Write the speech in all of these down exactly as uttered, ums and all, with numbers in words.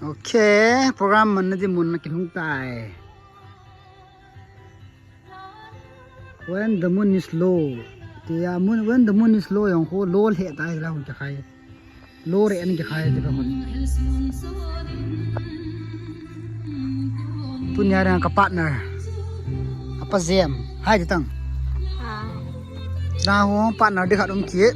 Okay, program manna ding mun a kilhung tai. When the moon is low. Tia moon, when the moon is low, jong khu low lheh tai la hung kikhai. Low re an kikhai ti ka hung. Tunia dang ka partner. Apa Jem. Hai ti tang. Ah. Na ho partner ding khat um kit.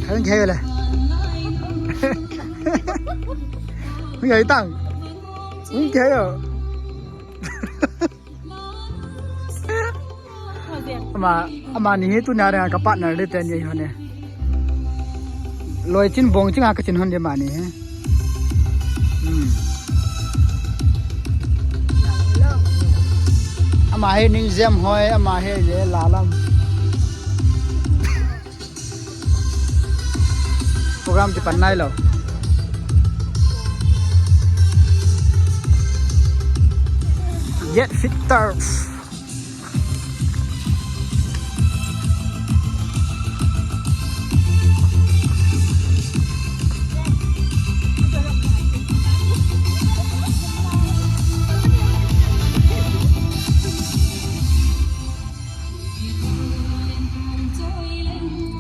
Hung kihei le. Hung kihei tang. Hung kihei yo. Ama, amani hi tunia dang ka partner le teni hon e. Loi chin bong chin a ka chin hon de mani hi. Hmm. Ama hi ning jem hoi, ama hi le lalam. Program ti pan nai lo. Get fit turf.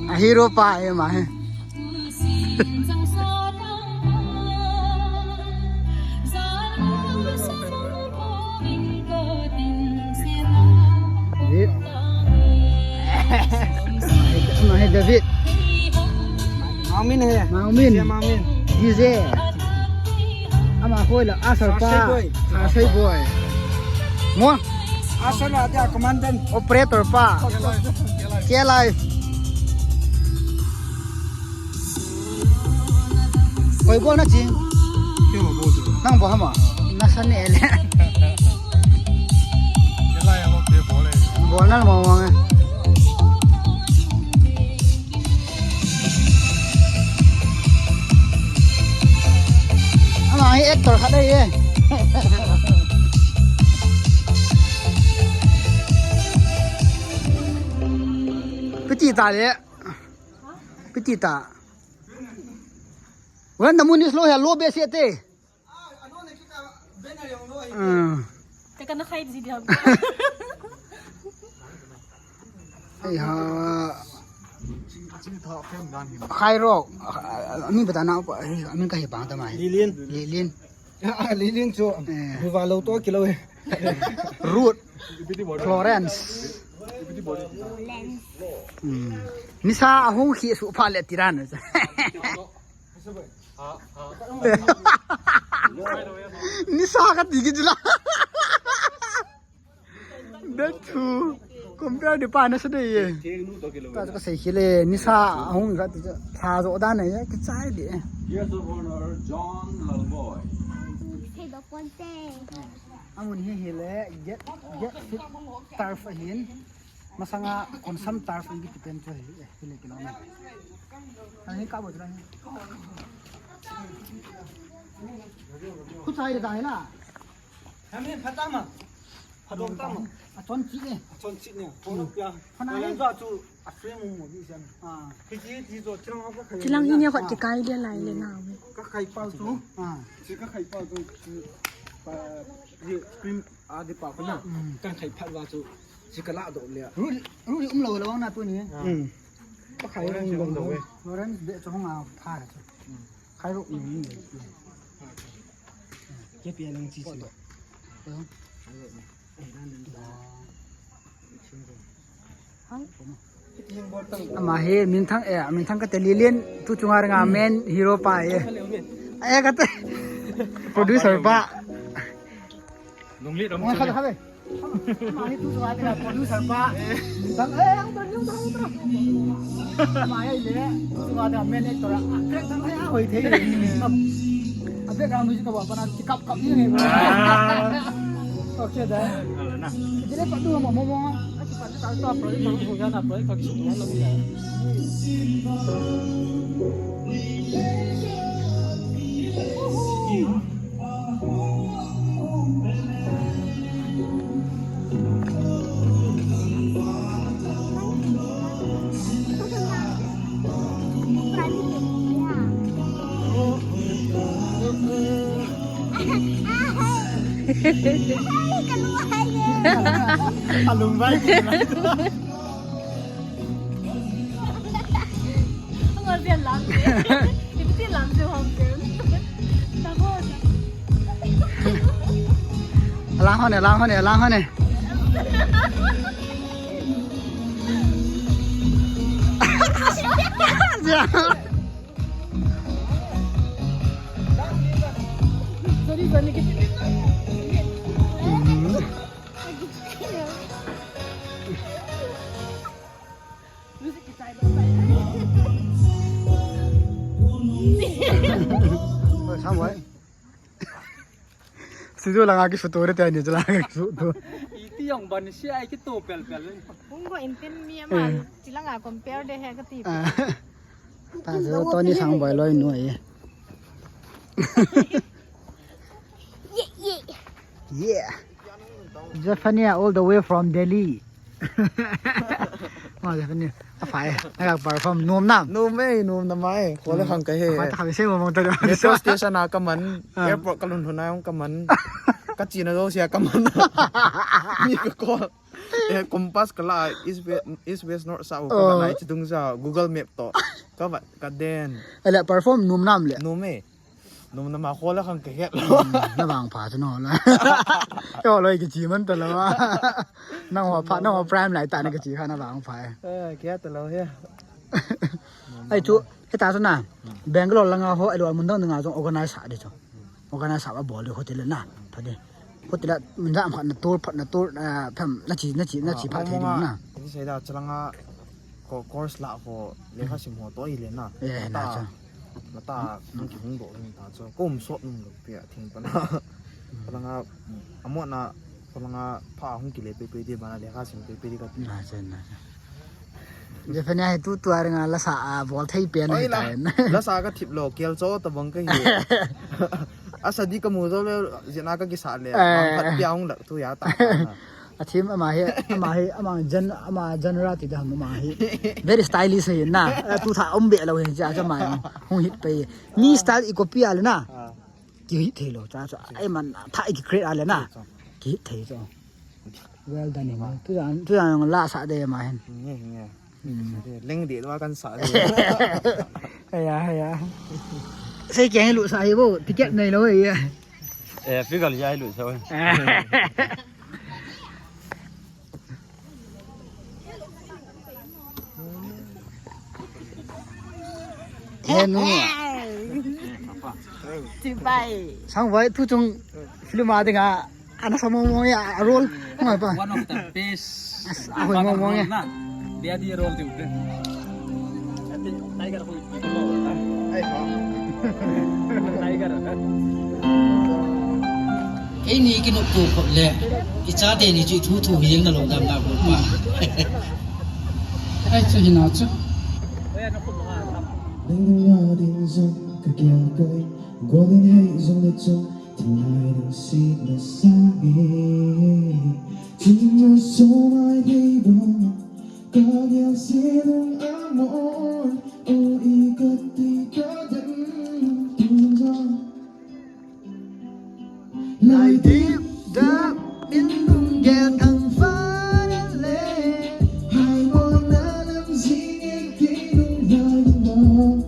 A hero pa e ma he. David. Ama he David. Mangmin he. Mangmin. D J Mangmin. D J. Ama khoi la, Asar pa. Asar boy. Asar boy. Mo? Asar la dia commandant. Operator pa. K L I. Koi bol na chi? Kei ma bol tu. Nang bol hama? Na sa ne le. Kei la ya bol te bol le. Bol na mo mo. Ama hi actor khat ahi e. Piti ta le. Piti ta. When the moon is low, hello, be se te. Ah. Te kana khai ji dia. Ei ha. Khai ro. Ami bata na pa, ami ka hi bang ta mai. Lilin. Lilin. Ah, Lilin chu. Eh. Buva lo to kilo e. Ruth. Florence. Hmm. Nisa ahung khi su pha le tiran. Nisa ka tigi jila. That too. Compare di pa na sa de ye. Ta ka sei khile nisa ahung ka ti cha jo da na ye ki chai de. Guest of honor, John Lalboi. Amun hi hi le get, get fit turf ahin. Masanga konsam turf ang kiti pen chu hi, eh, hi le kilo na. Ani ka bo chu la ni. Khu chai de ta hi la. Hami phatama. Phadom tama. A chon chi ne. A chon chi ne. Phana. Phana. Chu a frame mo bi sian. Ah. Ki chi chi jo chirang ka khai. Chilang hi ne khot kikai dia lai le na. Ka khai pau chu. Ah. Chi ka khai pau chu. Pa, ye screen a di pa ko na. Mm. Kan khai phat wa chu. Chi ka la do le. Ru, ru um lo lo na tu ni. Mm. Ka khai ro um lo. Lawrence be chu hong a pha chu. Mm. Khai ro um lo. Ke pia lang chi chi. Ama hi minthang, eh, minthang kate Lilin, tu chunga ringa main hero pa e. Eh, kate producer pa. Lungli ram. Ama hi tu chunga ringa producer pa. Minthang, eh, ang tu, ang tu, ang tu. Ama hi le, tu chunga ringa main actor a. Actor a hoi thei. A background music ka ba pa na. Kap kap ni ni. Ah. Okay da. Ala na. Jere pa tu mo mo mo. Aki pa tu ta ta project mo mo ya na project ka kisu mo na mo ya. Kalung vai. Ang abian lang. Hindi lang si Hong Kong. Nako. Lang hon eh, lang hon eh, lang hon eh. Sorry, sorry. Oi, Samuel. Studio langa kisuto re te ani chala kisuto. Iti yang ban si ai kito pel pel. Bungo intin mi aman chilanga compare de he kati. Ah. Ta so Tony Sangboi loi nu ai. Ye, ye. Yeah. Zephania all the way from Delhi. Ma Zephania. Aphai. Naga perform nom nam. Nom e, nom nam e. Khole khang ka he. Aphai ta khang se mo mong ta. Metro station a kaman, airport kalhun lhun a jong kaman. Kachena jouse a kaman. Mi ka call. Eh, compass kala, east west, east west north south, oh, kavat nai chidung sa, Google Map to. Kavat, kaden. Ele perform nom nam le. Nom e. Nom nam a khole khang ka het lo. Hmm, na vangpha chu no la. Yo loi kichi man ta lo. Nang ho pha, nang ho prime lai ta na kichi kha na vangpha. Eh, ka het lo he. Ai chu, heta chu na. Bangalore langa ho, ai lo mun dang nga jong organize sa de chu. Organize sa ba bol de hotel na. Pha de. Hotel a mun jam khat na tour, phat na tour, ah, pham, na chi, na chi, na chi pha thei ding na. Ti sei da chalanga ko course la ko lekha sim ho to i le na. Eh, na cha. Mata, hung kihung doh hung ta chu. Ko um sot nung lo pia thing pa na. Palanga, amona, palanga pha hung kile pe pe di bana lekha sim pe pe di ka ti. Na cha, na cha. Zephania hi tu tu a ringa lasa a bol thei pen. Oi hi la, ta en. Lasa ka thip lo, kel cho ta bang ka hi. Asa di ka mu jo le, jena ka kisa le. Eh. Bang phat pia hung lak tu ya ta ta na. A thim ama hi, ama hi, ama jan, ama genre ti da ama hi. Very stylish hi na. Eh, tu tha um be lo hi cha cha ma hi. Hung hit pe. Mi style i copy a le na. Ah. Ki hit thei lo cha cha. Ai man tha i ki create a le na. Ki hit thei cha. Well done, man. Tu jan, tu jan la sa de ma hin. Nge, nge. Hmm. Leng de wa kan sa de. Haya, haya. Sei keng lu sa hi bo, ticket nei lo hi. Eh, figure ya lu sa. He nu. Chibai. Sangvai tu chung film a dinga. Ana sa mong mong ya, a role. Ngai pa. One of the best. As, a hoi mong mong ya. Dia di role tu. Ati, tiger hoi. Ai pa. Tiger. Keini kinop tu khop le. I chate ni chu thu thu hi jeng na lo dam na ko pa. Ai chu hi na chu. Ding ding ya ding zong ka kiang kai. Golden hei zong le zong. Tonight I'm sick na sagi. Tonight so my baby. Kaya sinong amor. O ikati kadang tunga. Lai dip dap in lung get ang fire le. Hai mo na lam zing e kinung lai mo.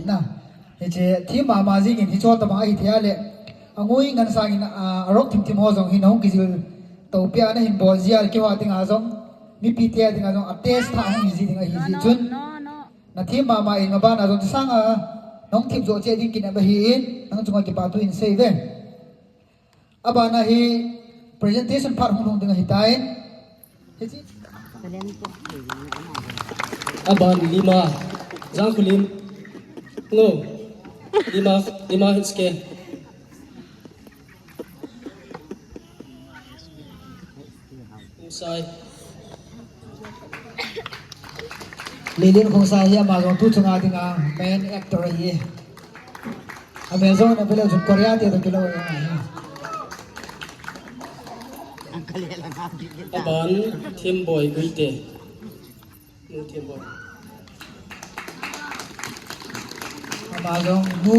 Na, hiche thim mama jingin hiche tobang ahi thei a le. Angui ngansangin, a, arok thimthim ho jong hi nahung kijil to pia nahin bol jia le keiho dinga jong, mipite dinga jong a test tha hung hi ji ding ahi ji chun. Na thim mama in mabana jong chu sanga nahung thim jo che ding kinep ahi in, nang chunga kipa thu in sei ve. Abana hi presentation part hung lhung ding ahitai. Aban lima, Jangkholim. Ngo. Lima, lima H K. Sai. Lilin Khongsai hi ama jong tu chunga dinga main actor ahi. Amel jong na belo jun Korea te to kilo ahi. Aban Themboi Guite. Nu Themboi. Ama jong nu,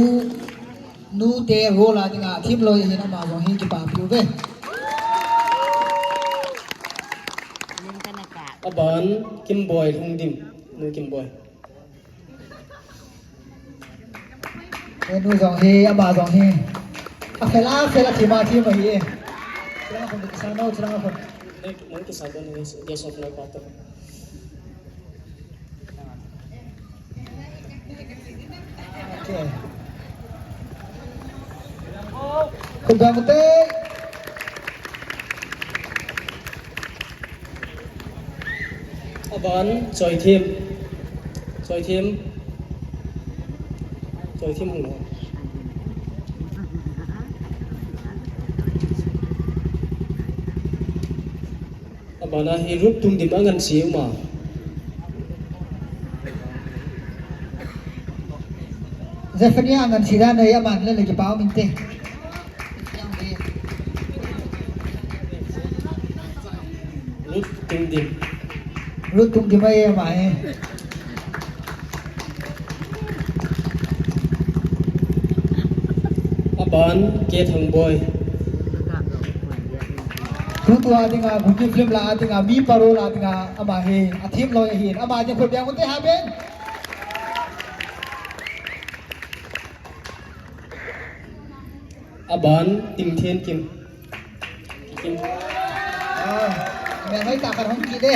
nu te role a dinga thim loi ahin ama jong hi kipa piu ve. Aban Kimboi Lhungdim, Nu Kimboi. E nu jong hi, ama jong hi. A fel a fel a thim a thim ahi e. Chirang a khun kisa no, chirang a khun. Nang kisa ko ni, yes of no pa to. Okay. Khun bang te. Aban, Choithem. Choithem. Choithem hung. Abana hi Ruth Tungdim angan si uma. Zephaniah angan si dan nei aman le le kipa um inte. Ruth Tungdim. Ruth Tungdim ahi ama hi. Aban K Thangboi. Tutua dinga, Kuki film la dinga, mi parol la dinga, ama hi, a thim loi ahin, ama ding khut beng un te ha ben. Aban, Tingthen Kim. Kim. Ah, me hai ta kar hong ki de.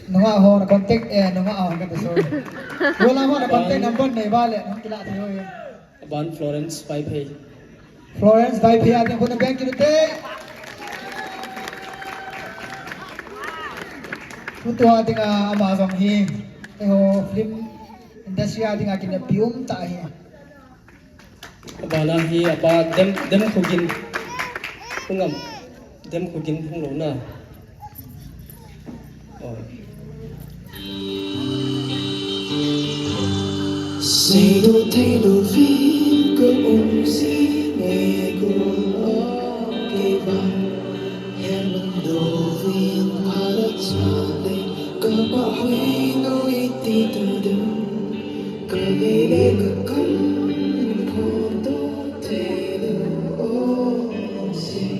Nunga ho na contact, eh, nunga ho na contact. Wala ho na contact number nei ba le, nung kila thei ho ye. Aban Florence Vaiphei. Florence Vaiphei a ding khun a beng kit u te. Tutua dinga ama jong hi. Eiho film industry a dinga kineppi um tah ahi. Abana hi apa Dem, Demkhogin. Hung am. Demkhogin hung lou na. Oh. Seidoh theilou vin ka um jing e, kul o kei vang. Hemang louvin phat a chale, ka pahoi nau iti ta dem. Ka lei le ka kam photo theilou o sei.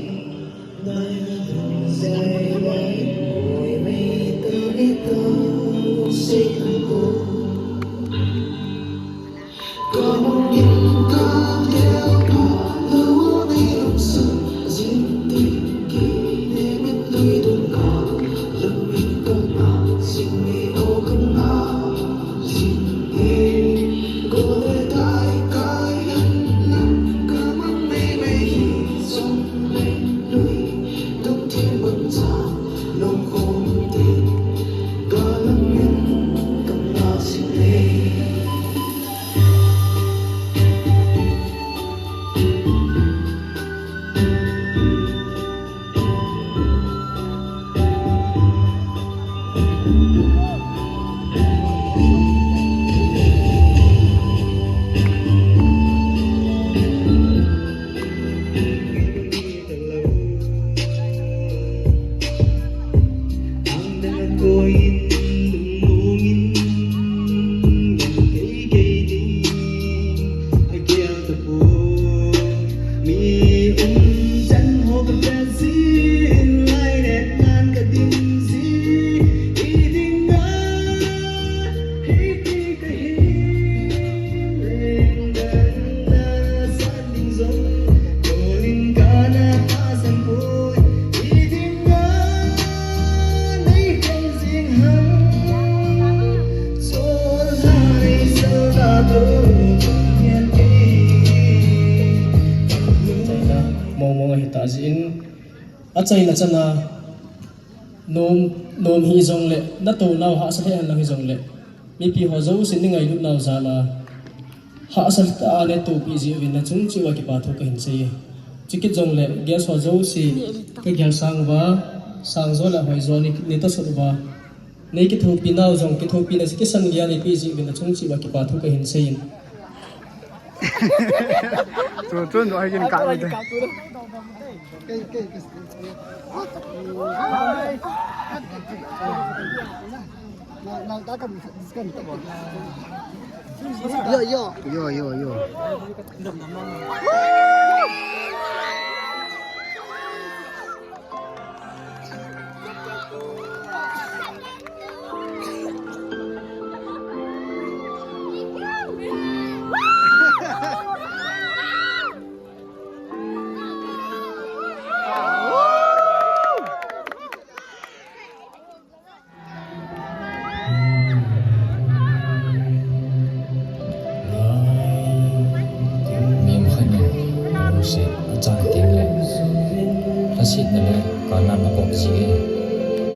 mong mong ahi tah jeh in, achaina chana nom, nom hijongle, natounau hahsa lheh henlang hijongle, mipi ho jouse neingailutnau jal a hahsa tah a neitoupeh jeh uvin nachung cheh uva kipathu kahin sei e. Chukit jongle guest ho jouse kagel sang uva, sangjo le hoijo nei, neitosot uva, neikithopinau jong kithopina chu kisan geiya neipeh jeh uvin nachung cheh uva kipathu kahin sei in. Chu, chun, chu, hai kin kap ute. Yo, yo. Yo, yo, yo. Mihing khat in lungset achan teng le, lhasetna le kanna akop ji e.